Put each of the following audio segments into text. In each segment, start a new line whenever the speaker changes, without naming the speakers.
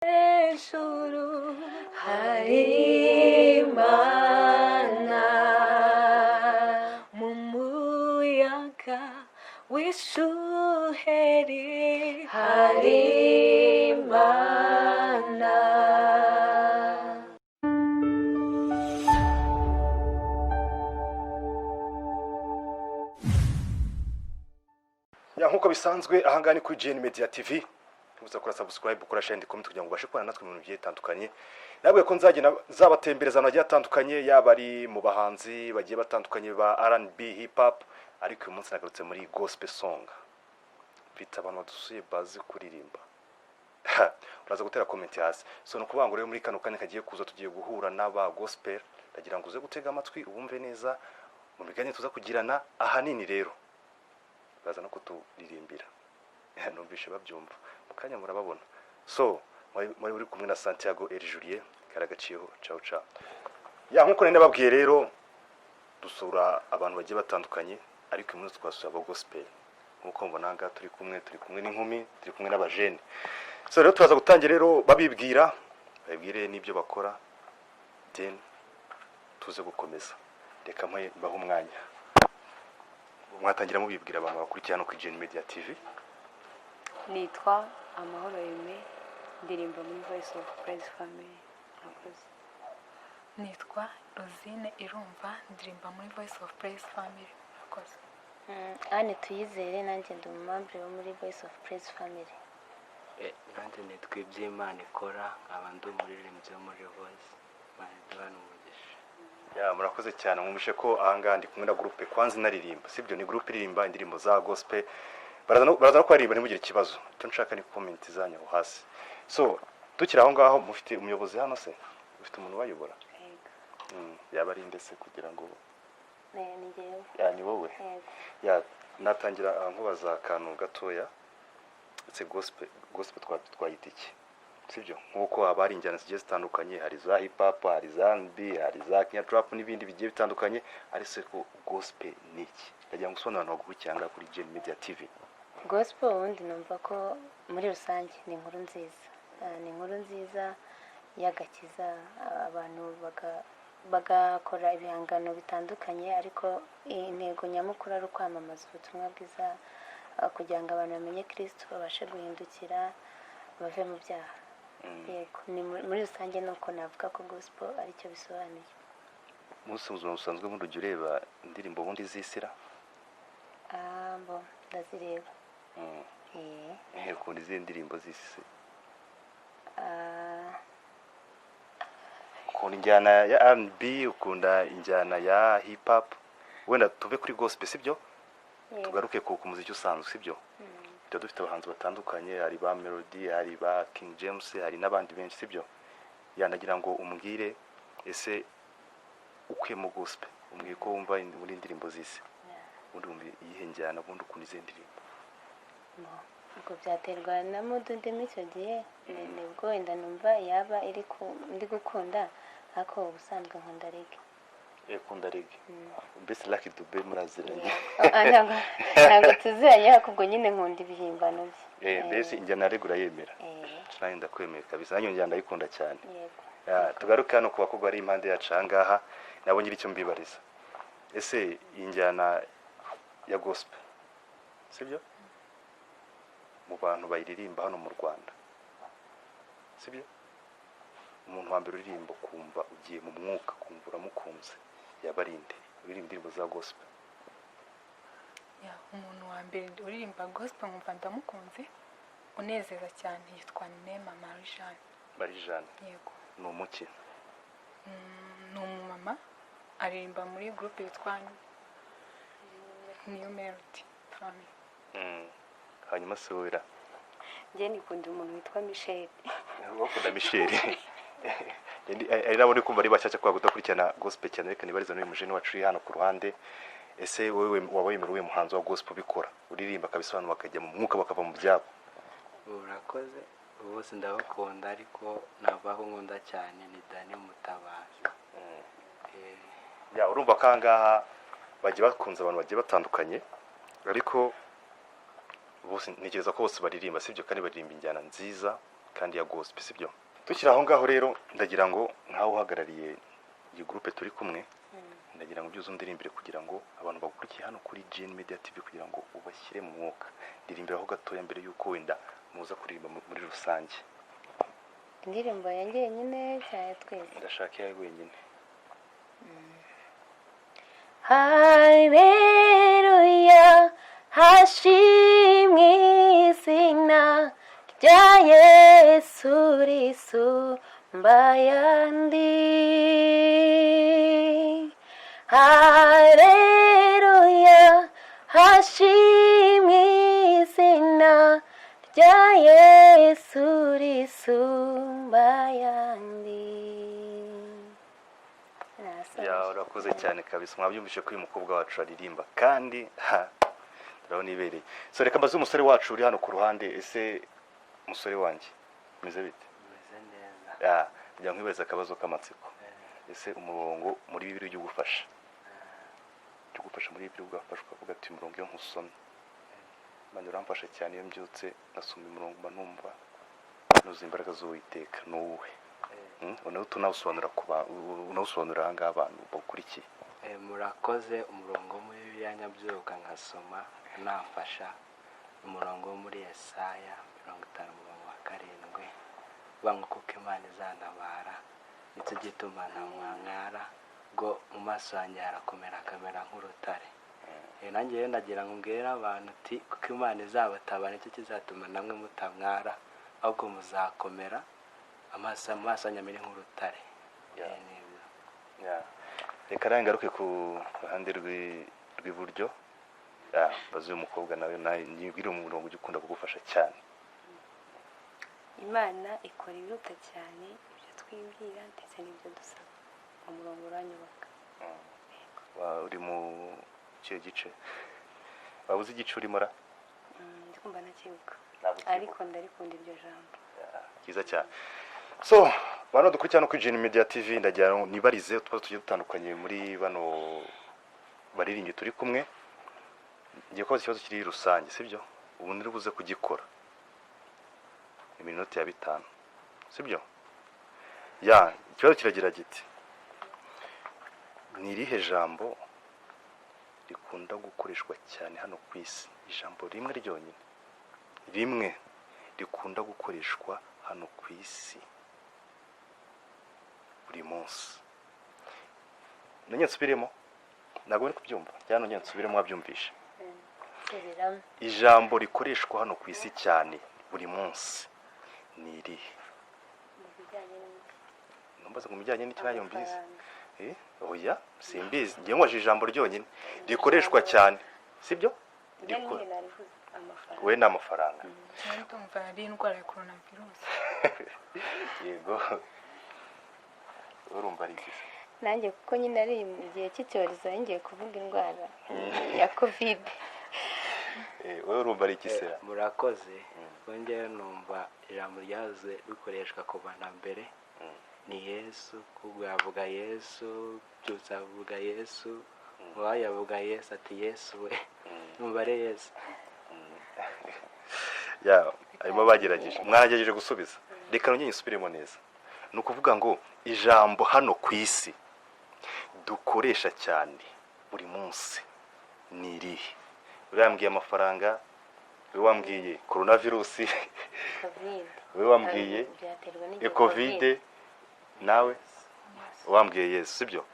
Hejuru hari Imana, mu muyaga w'ishuheri hari Imana.
Ya, nkuko bisanzwe, ahangaha ni kuri GN Media TV. Tubuza kora subscribe, ukora share and comment kugira ngo ubashe kubana natwe mu bintu bigiye bitandukanye. Nabwiye ko nzagenda nzabatembereza ahantu hagiye hatandukanye, yaba ari mu bahanzi bagiye batandukanye ba R&B, hip hop, ariko uyu munsi nagarutse muri gospel song. Mfite abantu badusuye bazi kuririmba. Uraza gutera comment hasi. So ni ukuvuga ngo rero muri kano kanya kagiye kuza tugiye guhura n'aba gospel. Ndagira ngo uze gutega amatwi ubumve neza mu miganire tuza kugirana. Ahanini rero baza no kuturirimbira, numvishe babyumva mu kanya murababona. So muri uri kumwe na Santiago El Julien karagaciyeho. Ciao ciao. Ya, nkuko nari nababwiye rero, dusura abantu bagiye batandukanye, ariko uyu munsi twasuye aba gospel. Nkuko mubona aha ngaha turi kumwe n'inkumi, turi kumwe n'abajene. So rero turaza gutangira rero babibwira, babibwire n'ibyo bakora, then tuze gukomeza. Reka mpe mbahe umwanya, mwatangira mubibwira abantu bakurikiye hano kuri GN Media TV.
Nitwa Amahoro Aime, ndirimba muri Voice of Praise Family. Murakoze.
Nitwa Rosine Irumva, ndirimba muri Voice of Praise Family. Murakoze.
Anne Tuyizere, nanjye ndi umumembre wo muri Voice of Praise Family.
Nanjye nitwa Ibyimana Ikora, nkaba ndi umuririmbyi wo muri Voice. Imana iduhane umugisha.
Ya, murakoze cyane. Mwumvishe ko ahangaha ndi kumwe na groupe kwanza inaririmba, sibyo? Ni groupe iririmba indirimbo za gospel. Baraza no kuririmba, ntimugire ikibazo. Icyo nshaka ni comment zanyu aho hasi. So tukiri aho ngaho, mufite umuyobozi hano se? Ufite umuntu ubayobora?
Yego.
Yaba ari ndetse kugira ngo
Ni njyewe.
Ya, ni wowe?
Yego.
Ya, natangira nkubaza akantu gatoya. Ese gospel twayita iki, sibyo? Nk'uko haba hari injyana zigiye zitandukanye, hari za hip hop, hari za R&B, hari za Kenya trap n'ibindi bigiye bitandukanye, ariko ko gospel ni iki? Ndagira ngo usobanurire abantu bagukurikira ngaha kuri Gen Media TV.
Gospel ubundi numva ko muri rusange ni inkuru nziza. Ni inkuru nziza y'agakiza, abantu bagakora ibihangano bitandukanye, ariko intego nyamukuru ari ukwamamaza ubutumwa bwiza, kugira ngo abantu bamenye Kirisitu, babashe guhindukira bave mu byaha. Yego, ni muri rusange ni uko navuga ko gospel aricyo bisobanuye.
Munsi ubuzima busanzwe bundi ujya ureba indirimbo bundi z'isira?
Bo ndazireba. Eh.
Ukunda izihe ndirimbo z'isi? Ukunda injyana ya R&B, ukunda injyana ya hip hop? Wenda tuve kuri gospel, sibyo?
Yego.
Tugaruke ku muziki usanzwe, sibyo? Tuba dufite abahanzi batandukanye, hari ba Melody, hari ba King James, hari n'abandi benshi, sibyo? Yanagira ngo umbwire, ese ukuye mu gospel, umbwiye ko wumva muri indirimbo z'isi, ubundi wumva iyihe njyana? Ubundi ukunda izihe ndirimbo?
Bo, ubwo byaterwa na mood ndimo icyo gihe, nibwo wenda numva yaba iri ndi gukunda, ariko ubusanzwe nkunda reggae.
Ukunda reggae. Mbese Lucky Dube muraziranye?
Ntabwo tuziranye, ariko ubwo nyine nkunda ibihimbano bye.
Mbese injyana ya reggae urayemera?
Eh.
Nanjye ndakwemeye kabisa, nanjye njyana ndayikunda cyane.
Yego.
Ya, tugaruke hano ku bakobwa bari impande yacu aha ngaha, nabo ngira icyo mbibariza. Ese iyi njyana ya gospel, sibyo, mu bantu bayiririmba hano mu Rwanda, sibyo, umuntu wa mbere uririmba ukumva ugiye mu mwuka, kumva uramukunze, yaba ari nde uririmba indirimbo za gospel?
Ya, umuntu wa mbere uririmba gospel nkumva ndamukunze, unezeza cyane, yitwa Nema Marie Jeanne.
Marie Jeanne?
Yego.
Ni umuki?
Ni umumama, aririmba muri groupe yitwa New Melody Family.
Hanyuma se wera?
Njye nikunda umuntu witwa Michel.
Bakunda Michel. Ari nabo ndi kumva ari bashyashya kwa kudakurikirana gospel cyane. Reka nibariza n'uyu mujene wacu uri hano ku ruhande. Ese wowe waba wemera uwuhe muhanzi wa gospel ubikora, uririmba akabisobanura, bakajya mu mwuka, bakava mu byabo?
Urakoze. Bose ndabakunda, ariko navuga ko nkunda cyane ni Dani Mutabazi.
Ya, urumva ko aha ngaha bagiye bakunze abantu bagiye batandukanye, ariko bose ntekereza ko bose baririmba, sibyo? Kandi baririmba injyana nziza. kandi ya gospel, sibyo? Tukiri aho ngaho rero, ndagira ngo nkawe uhagarariye iyi groupe turi kumwe, ndagira ngo byuze undirimbire kugira ngo abantu bagukurikiye hano kuri GN Media TV, kugira ngo ubashyire mu mwuka. Ndirimbiraho gatoya mbere y'uko wenda muza kuririmba muri rusange.
Indirimbo ya njyenyine cyane twese?
Ndashaka iyawe wenyine.
Haleluya, hashimwe izina rya Yesu risumba ayandi. Haleluya, hashimwe izina rya Yesu risumba ayandi. Nasoje.
Ya, urakoze cyane kabisa. Mwabyumvise ko uyu mukobwa wacu aririmba kandi ha turabona ibereye. So reka mbaze umusore wacu uri hano ku ruhande. Ese musore wanjye, umeze bite?
Meze neza.
Ya, njya nkwibariza akabazo k'amatsiko. Ese umurongo muri Bibiliya ujya ugufasha muri Bibiliya, ugafasha ukavuga ati: "Umurongo iyo nkusomye, Imana uramfasha cyane, iyo mbyutse ngasoma umurongo mba numva nuzuye imbaraga z'Uwiteka," ni uwuhe? Unawusobanura ku unawusobanurira aha ngaha abantu bakurikiye.
Murakoze. Umurongo wo muri Bibiliya nyabyuka nkasoma namfasha, umurongo wo muri Yesaya 50 umurongo wa 7, uvuga ngo: "Kuko Imana izantabara, nicyo gituma ntamwankara, ngo mu maso yanjye harakomera akamera nk'urutare." Nanjye rero ndagira ngo mbwire abantu uti: "Kuko Imana izabatabara, nicyo kizatuma namwe mutamwara, ahubwo muzakomera, amaso mu maso yanyu amere nk'urutare." Ni ibyo.
Ya. Reka nawe ngaruke ku ruhande rw'iburyo. Ya, mbaze uyu mukobwa nawe, nawe nyibwire umurongo ujya ukunda kugufasha cyane.
Imana ikora ibiruta cyane ibyo twibwira ndetse n'ibyo dusaba. Umurongo uranyubaka.
Uri mu kihe gice? Waba uzi igice urimo ra?
Ndi kumva ntakibuka.
Ntabwo ukibuka.
Ariko ndarikunda iryo jambo.
Byiza cyane. So bano dukurikirana kuri GN Media TV, ndagira ngo nibarize utubazo tugiye dutandukanye muri bano baririmbyi turi kumwe. Ngiye kubaza ikibazo kiri rusange, sibyo? Ubu niri buze kugikora iminota ya 5, sibyo? Ya, ikibazo kiragira giti: ni irihe jambo rikunda gukoreshwa cyane hano ku isi? Ijambo rimwe ryonyine, rimwe rikunda gukoreshwa hano ku isi buri munsi. Nongeye nsubiremo, ntabwo bari kubyumva cyangwa nongeye nsubiremo wabyumvishe?
Subiramo.
Ijambo rikoreshwa hano ku isi cyane buri munsi ni irihe?
Mu bijyanye n'iki?
Ntumbaze mu bijyanye n'icyo, nanjye mbizi.
Amafaranga.
Eh, oya, simbizi. Ngiye nkoresha ijambo ryonyine rikoreshwa cyane, sibyo?
Njye nyine narivuze amafaranga.
We ni amafaranga.
Njyewe ndumva ari indwara ya korona virusi.
Yego, urumva ari iki?
Nanjye kuko nyine ari igihe cy'icyorezo, ngiye kuvuga indwara ya COVID.
Eh, wowe urumva ari iki se?
Murakoze. Njyewe numva ijambo ryahoze rikoreshwa kuva na mbere ni Yesu, kuko yavuga Yesu, byutse avuga Yesu, uwayo avuga Yesu, ati: "Yesu we." Numva ari Yesu.
Ya, harimo bagerageje, mwagerageje gusubiza. Reka nongere nsubiremo neza. Ni ukuvuga ngo ijambo hano ku isi dukoresha cyane buri munsi ni irihe? Uriya yambwiye amafaranga, we wambwiye korona virusi,
COVID.
we wambwiye
Byaterwa n'igihe.
COVID, nawe wambwiye Yesu, sibyo?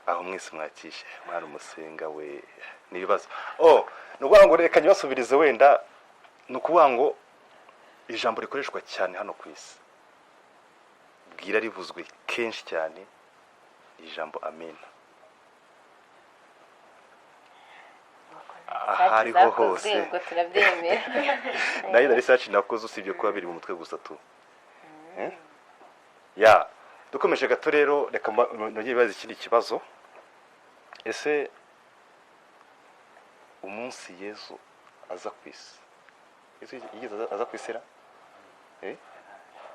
Aho mwese mwakishe mwana umusenga we ni ibibazo. Oh, ni ukuvuga ngo reka nyibasubirize wenda. Ni ukuvuga ngo ijambo rikoreshwa cyane hano ku isi, bwira rivuzwe kenshi cyane, ni ijambo "amen". Aho ariho hose.
Ubwo turabyemera.
Nayo na research nakoze, usibye kuba biri mu mutwe gusa tu. Eh? Ya, dukomeje gato rero, reka nongere bibaze ikindi kibazo. Ese umunsi Yesu aza ku isi, Yesu yigeze aza ku isi ra? Eh?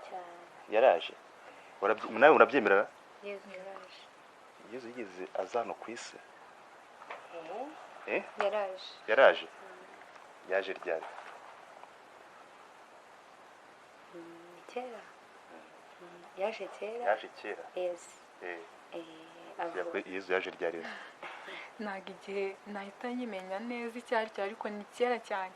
Cyane.
Yaraje. Nawe urabyemera?
Yezu yaraje.
Yesu yigeze aza hano ku isi?
Eh,
Eh?
Yaraje.
Yaraje. Yaje ryari?
Kera. Yaje kera.
Yaje kera.
Yes.
Yezu yaje ryari?
Ntabwo igihe nahita nyimenya neza icyo ari cyo, ariko ni kera cyane.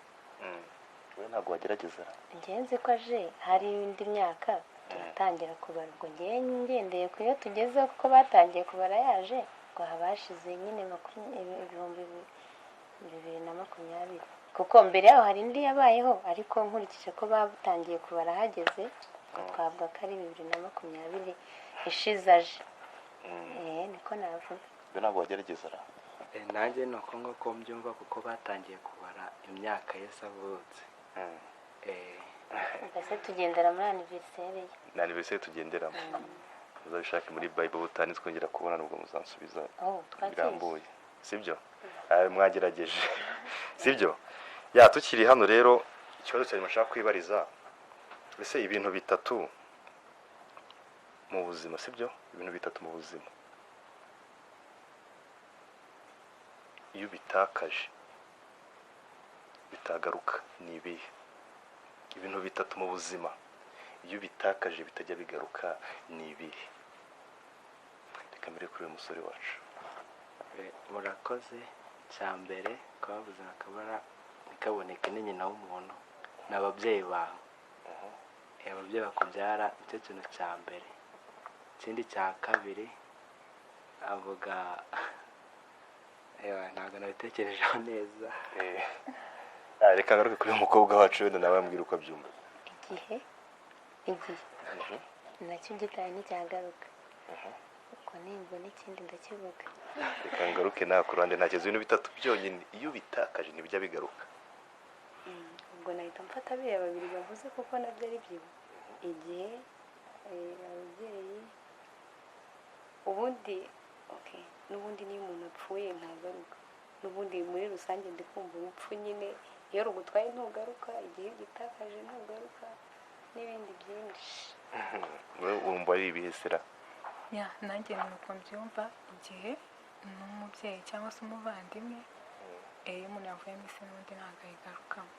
Wowe ntabwo wagerageza?
Ngenzi ko aje hari indi myaka turatangira kubara, ubwo ngewe ngendeye ku yo tugezeho, kuko batangiye kubara yaje ngo haba hashize nyine 2020, kuko mbere yaho hari indi yabayeho, ariko nkurikije ko batangiye kubara hageze, ngo twavuga ko ari 2020 ishize aje. Niko navuga.
Wowe ntabwo wagerageza?
Nanjye ni uko nguko mbyumva, kuko batangiye kubara imyaka Yesu avutse.
Mbese tugendera muri anniversaire ye.
Ni anniversaire tugenderamo. Muzabishake muri Bible butani, twongera kubona nubwo muzansubiza.
Oh, twakeye.
Birambuye, sibyo? Mwagerageje, sibyo? Ya, tukiri hano rero, ikibazo cya nyuma nshaka kwibariza: ese ibintu bitatu mu buzima, sibyo, ibintu bitatu mu buzima iyo ubitakaje bitagaruka ni ibihe? Ibintu bitatu mu buzima iyo ubitakaje bitajya bigaruka ni ibihe? Reka mbere kuri uyu musore wacu.
Murakoze. Cya mbere kababuze akabara ntikaboneke ni nyina w'umuntu, ni ababyeyi bawe. Ababyeyi bakubyara, nicyo kintu cya mbere. Ikindi cya kabiri avuga, ewa, ntabwo nabitekerejeho neza.
Reka ngaruke kuri uyu mukobwa wacu, wenda nawe ambwira uko abyumva.
Igihe nacyo gitaye nticyagaruka, ubwo nimbona ikindi ndakivuga.
Reka ngaruke nawe ku ruhande, ntakibazo. Ibintu bitatu byonyine iyo ubitakaje ntibijya bigaruka.
Ubwo nahita mfata biriya babiri bavuze, kuko nabyo ari byo: igihe, ababyeyi. Ubundi okay, n'ubundi niyo umuntu apfuye ntagaruka. N'ubundi muri rusange ndi kumva urupfu nyine iyo rugutwaye ntugaruka, igihe ugitakaje ntugaruka, n'ibindi byinshi.
Wowe wumva ari ibihe sera?
Ya, nanjye ni uko mbyumva: igihe n'umubyeyi cyangwa se umuvandimwe. Iyo umuntu yavuye mu isi n'ubundi ntabwo ayigarukamo.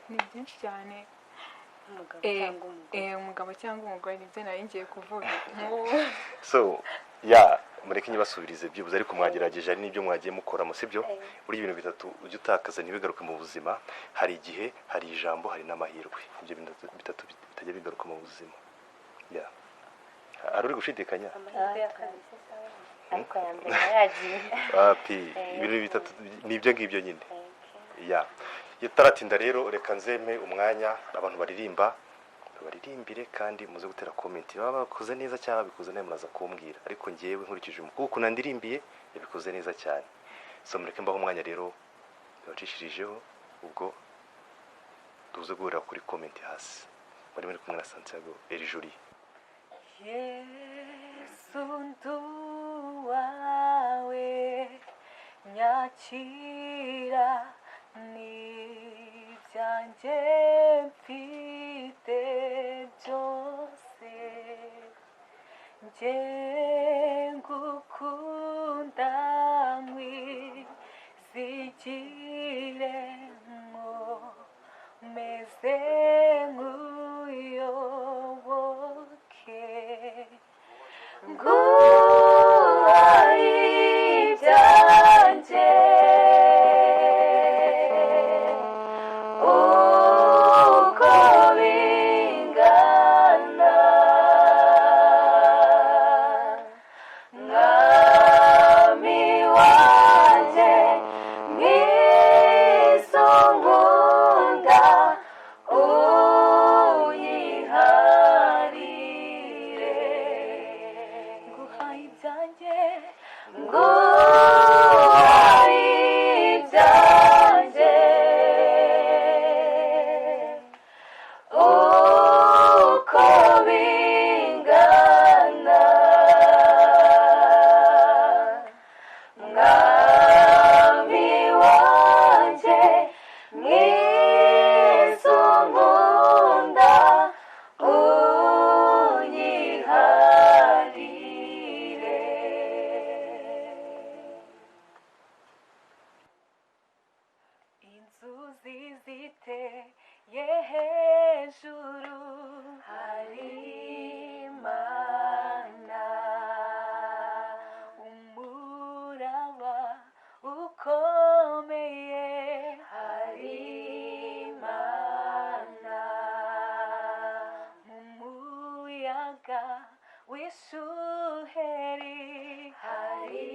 Ni byinshi cyane.
Umugabo cyangwa umugore.
Umugabo cyangwa umugore, nibyo nari ngiye kuvuga nk'ubu.
So ya, mureke nyibasubirize byibuze, ariko mwagerageje, hari n'ibyo mwagiye mukoramo, sibyo? Burya ibintu bitatu ujya utakaza ntibigaruke mu buzima: hari igihe, hari ijambo, hari n'amahirwe. Ibyo bintu bitatu bitajya bigaruka mu buzima. Ya, hari uri gushidikanya?
Amahirwe ya kabiri se sawa?
Ariko aya mbere yagiye.
Wapi, ibintu bitatu ni ibyo ngibyo nyine. Ya, itaratinda rero, reka nzeme umwanya abantu baririmba baririmbire, kandi muze gutera comment baba bakoze neza cyangwa babikoze nabi, muraza kumbwira. Ariko ngewe nkurikije umukobwa ukuntu andirimbiye, yabikoze neza cyane. So mureke mbaho umwanya rero yabacishirijeho, ubwo tuze guhurira kuri comment hasi. Bari muri kumwe na Santiago Elijuri.
Yesu nduwawe, nyakira n'ibyanjye mfite byose, njye ngukunda nkwizigire meze nk'uyoboke, nguhaye ibyanjye, uko bingana, mwami wanjye mwiza unkunda. muyaga w'ishuheri hari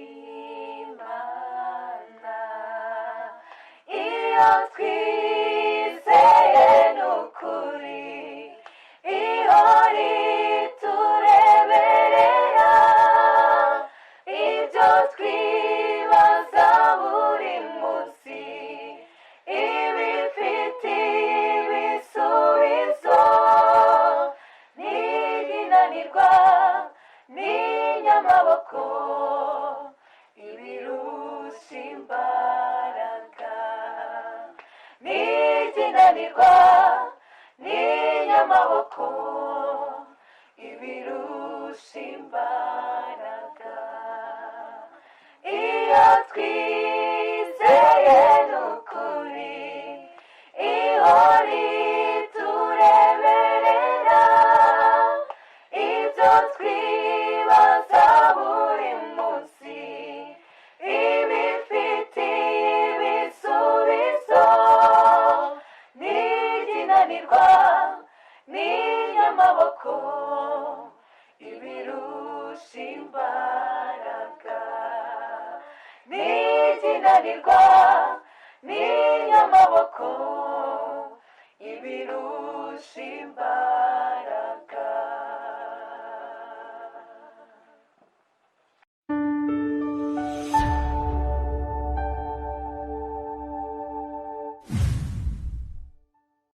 Imana. Iyo twizeye n'ukuri ihora itureberera ibyo twibaza buri munsi, ibifitiye ibisubizo. Ntiginanirwa n'inyamaboko, ibirusha imbaraga. Ntiginanirwa n'inyamaboko, ibirusha imbaraga. Iyo twizeye n'ukuri ihora itureberera ibyo twibaza buri munsi, ibifitiye ibisubizo. Ntiginanirwa n'inyamaboko, ibirusha imbaraga. Ntiginanirwa n'inyamaboko, ibirusha imbaraga.